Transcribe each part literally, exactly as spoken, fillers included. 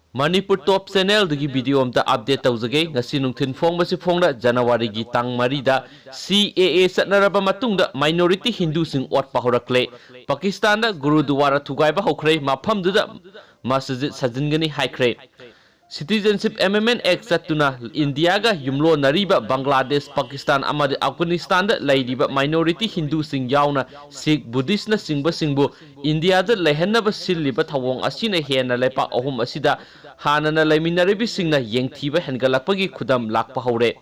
Manipur Top Channel ꯗꯒꯤ video ꯑꯝꯇ update ꯇꯧꯖꯒꯦ꯫ ꯉꯁꯤ ꯅꯨꯡꯊꯤꯜ ꯐꯣꯡꯕꯁꯤ ꯐꯣꯡꯅ ꯖꯅꯋꯥꯔꯤꯒꯤ ꯇꯥꯡ ꯃꯔꯤꯗ C A A ꯆꯠꯅꯔꯕ ꯃꯇꯨꯡꯗ minority ꯍꯤꯟꯗꯨꯁꯤꯡ ꯑꯣꯠꯄ ꯍꯧꯔꯛꯂꯦ꯫ ꯄꯥꯀꯤꯁꯇꯥꯟꯗ ꯒꯨꯔꯨꯗꯨꯋꯥꯔꯥ ꯊꯨꯒꯥꯏꯕ ꯍꯧꯈ꯭ꯔꯦ, ꯃꯐꯝꯗꯨꯗ ꯃꯁꯖꯤꯗ ꯁꯥꯖꯤꯟꯒꯅꯤ ꯍꯥꯏꯈ꯭ꯔꯦ꯫ Citizenship Amendment Act ꯆꯠꯇꯨꯅ ꯏꯟꯗꯤꯌꯥꯒ ꯌꯨꯝꯂꯣꯟꯅꯔꯤꯕ ꯕꯪꯒ꯭ꯂꯥꯗꯦꯁ, ꯄꯥꯀꯤꯁꯇꯥꯟ ꯑꯃꯗꯤ ꯑꯐꯒꯥꯅꯤꯁꯇꯥꯟꯗ ꯂꯩꯔꯤꯕ minority ꯍꯤꯟꯗꯨꯁꯤꯡ ꯌꯥꯎꯅ ꯁꯤꯈ, ꯕꯨꯙꯤꯁꯅꯆꯤꯡꯕꯁꯤꯡꯕꯨ ꯏꯟꯗꯤꯌꯥꯗ ꯂꯩꯍꯟꯅꯕ ꯁꯤꯜꯂꯤꯕ ꯊꯧꯑꯣꯡ ꯑꯁꯤꯅ ꯍꯦꯟꯅ ꯂꯩꯄꯥꯛ ꯑꯍꯨꯝ ꯑꯁꯤꯗ ꯍꯥꯟꯅꯅ ꯂꯩꯃꯤꯟꯅꯔꯤꯕꯁꯤꯡꯅ ꯌꯦꯡꯊꯤꯕ ꯍꯦꯟꯒꯠꯂꯛꯄꯒꯤ ꯈꯨꯗꯝ ꯂꯥꯛꯄ ꯍꯧꯔꯦ꯫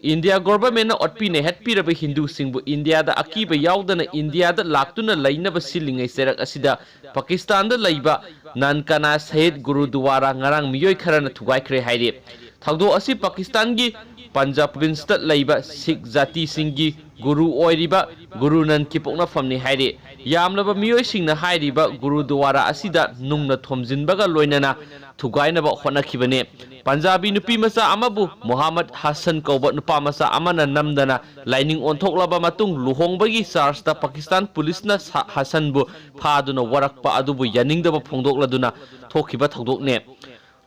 ꯏꯟꯗꯤꯌꯥ ꯒꯣꯚꯔꯟꯃꯦꯟꯠꯅ ꯑꯣꯠꯄꯤ ꯅꯩꯍꯠꯄꯤꯔꯕ ꯍꯤꯟꯗꯨꯁꯤꯡꯕꯨ ꯏꯟꯗꯤꯌꯥꯗ ꯑꯀꯤꯕ ꯌꯥꯎꯗꯅ ꯏꯟꯗꯤꯌꯥꯗ ꯂꯥꯛꯇꯨꯅ ꯂꯩꯅꯕ ꯁꯤꯜꯂꯤꯉꯩ ꯆꯩꯔꯛ ꯑꯁꯤꯗ ꯄꯥꯀꯤꯁꯇꯥꯟꯗ ꯂꯩꯕ ꯅꯥꯟꯀꯥꯅꯥ ꯁꯍꯤꯗ ꯒꯨꯔꯨꯗꯨꯋꯥꯔꯥ ꯉꯔꯥꯡ ꯃꯤꯑꯣꯏ ꯈꯔꯅ ꯊꯨꯒꯥꯏꯈ꯭ꯔꯦ ꯍꯥꯏꯔꯤ꯫ ꯊꯧꯗꯣꯛ ꯑꯁꯤ ꯄꯥꯀꯤꯁꯇꯥꯟꯒꯤ ꯄꯟꯖꯥꯕ ꯄ꯭ꯔꯣꯚꯤꯟꯁꯇ ꯂꯩꯕ ꯁꯤꯈ ꯖꯥꯇꯤꯁꯤꯡꯒꯤ ꯒꯨꯔꯨ ꯑꯣꯏꯔꯤꯕ ꯒꯨꯔꯨ ꯅꯟꯀꯤ ꯄꯣꯛꯅꯐꯝꯅꯤ ꯍꯥꯏꯔꯤ꯫ ꯌꯥꯝꯂꯕ ꯃꯤꯑꯣꯏꯁꯤꯡꯅ ꯍꯥꯏꯔꯤꯕ ꯒꯨꯔꯨꯗꯨꯋꯥꯔꯥ ꯑꯁꯤꯗ ꯅꯨꯡꯅ ꯊꯣꯝꯖꯤꯟꯕꯒ ꯂꯣꯏꯅꯅ ꯊꯨꯒꯥꯏꯅꯕ ꯍꯣꯠꯅꯈꯤꯕꯅꯤ꯫ ꯄꯟꯖꯥꯕꯤ ꯅꯨꯄꯤ ꯃꯆꯥ ꯑꯃꯕꯨ ꯃꯨꯍꯝꯃꯗ ꯍꯁꯟ ꯀꯧꯕ ꯅꯨꯄꯥ ꯃꯆꯥ ꯑꯃꯅ ꯅꯝꯗꯅ ꯂꯥꯏꯅꯤꯡ ꯑꯣꯟꯊꯣꯛꯂꯕ ꯃꯇꯨꯡ ꯂꯨꯍꯣꯡꯕꯒꯤ ꯆꯥꯔꯖꯇ ꯄꯥꯀꯤꯁꯇꯥꯟ ꯄꯨꯂꯤꯁꯅ ꯁꯥ-, ꯍꯁꯟꯕꯨ ꯐꯥꯗꯨꯅ ꯋꯥꯔꯛꯄ ꯑꯗꯨꯕꯨ ꯌꯥꯅꯤꯡꯗꯕ ꯐꯣꯡꯗꯣꯛꯂꯗꯨꯅ ꯊꯣꯛꯈꯤꯕ ꯊꯧꯗꯣꯛꯅꯤ꯫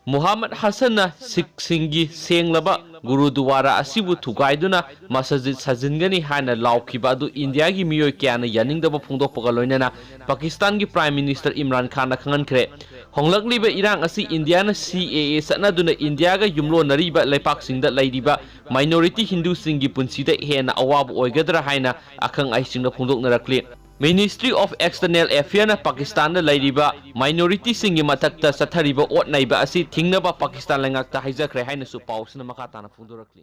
ꯃꯨꯍꯝꯃꯗ ꯍꯁꯟꯅ ꯁꯤꯈꯁꯤꯡꯒꯤ ꯁꯦꯡꯂꯕ ꯒꯨꯔꯨꯗꯨꯋꯥꯔꯥ ꯑꯁꯤꯕꯨ ꯊꯨꯒꯥꯏꯗꯨꯅ ꯃꯁꯖꯤꯗ ꯁꯥꯖꯤꯟꯒꯅꯤ ꯍꯥꯏꯅ ꯂꯥꯎꯈꯤꯕ ꯑꯗꯨ ꯏꯟꯗꯤꯌꯥꯒꯤ ꯃꯤꯑꯣꯏ ꯀꯌꯥꯅ ꯌꯥꯅꯤꯡꯗꯕ ꯐꯣꯡꯗꯣꯛꯄꯒ ꯂꯣꯏꯅꯅ ꯄꯥꯀꯤꯁꯇꯥꯟꯒꯤ Prime Minister ꯏꯝꯔꯥꯟ ꯈꯥꯟꯅ ꯈꯪꯍꯟꯈ꯭ꯔꯦ꯫ ꯍꯣꯡꯂꯛꯂꯤꯕ ꯏꯔꯥꯡ ꯑꯁꯤ ꯏꯟꯗꯤꯌꯥꯅ C A A ꯆꯠꯅꯗꯨꯅ ꯏꯟꯗꯤꯌꯥꯒ ꯌꯨꯝꯂꯣꯟꯅꯔꯤꯕ ꯂꯩꯄꯥꯛꯁꯤꯡꯗ ꯂꯩꯔꯤꯕ minority ꯍꯤꯟꯗꯨꯁꯤꯡꯒꯤ ꯄꯨꯟꯁꯤꯗ ꯍꯦꯟꯅ ꯑꯋꯥꯕ ꯑꯣꯏꯒꯗ꯭ꯔꯥ ꯍꯥꯏꯅ ꯑꯈꯪ ꯑꯍꯩꯁꯤꯡꯅ ꯐꯣꯡꯗꯣꯛꯅꯔꯛꯂꯤ꯫ Ministry of External Affairꯅ ꯄꯥꯀꯤꯁꯇꯥꯟꯗ ꯂꯩꯔꯤꯕ minorityꯁꯤꯡꯒꯤ ꯃꯊꯛꯇ ꯆꯠꯊꯔꯤꯕ ꯑꯣꯠ ꯅꯩꯕ ꯑꯁꯤ ꯊꯤꯡꯅꯕ ꯄꯥꯀꯤꯁꯇꯥꯟ ꯂꯩꯉꯥꯛꯇ ꯍꯥꯏꯖꯈ꯭ꯔꯦ ꯍꯥꯏꯅꯁꯨ ꯄꯥꯎꯁꯤꯅ ꯃꯈꯥ ꯇꯥꯅ ꯐꯣꯡꯗꯣꯔꯛꯂꯤ꯫